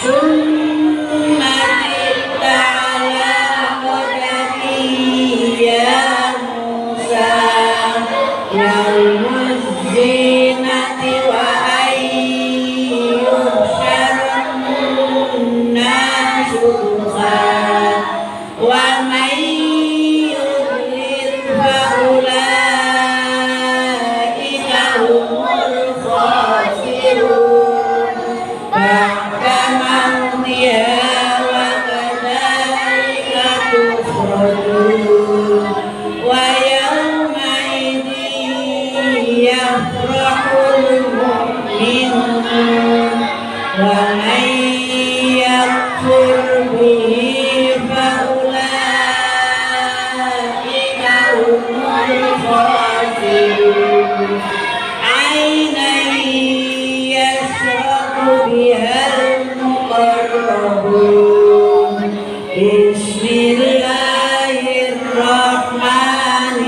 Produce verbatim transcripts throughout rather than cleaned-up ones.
ثم جئت على قدري يا موسى يوم الزينة وأن يحشر الناس ضحى ومن يضلل فأولئك هم الخاسرون. بعد موتها وكذلك تخرجون. ويومئذ يفرح المؤمنون ومن يكفر به فأولئك هم الخاسرون. عينا يشرب بها المقربون. بسم الله الرحمن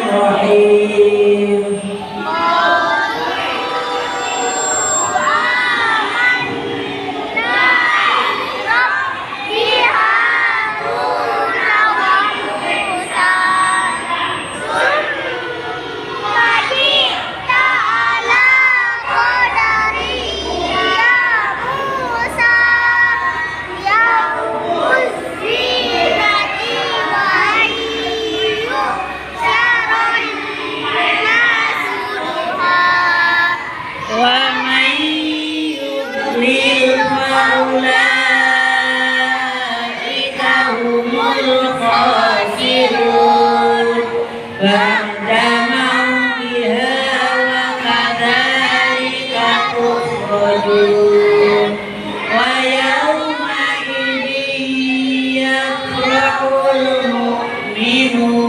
الرحيم. ثم جئت على قدري يا موسى يوم الزينة وأن يحشر الناس ضحى ومن يضلل فأولئك هم الخاسرون. بعد موتها وكذلك تخرجون. ويومئذ يفرح المؤمنون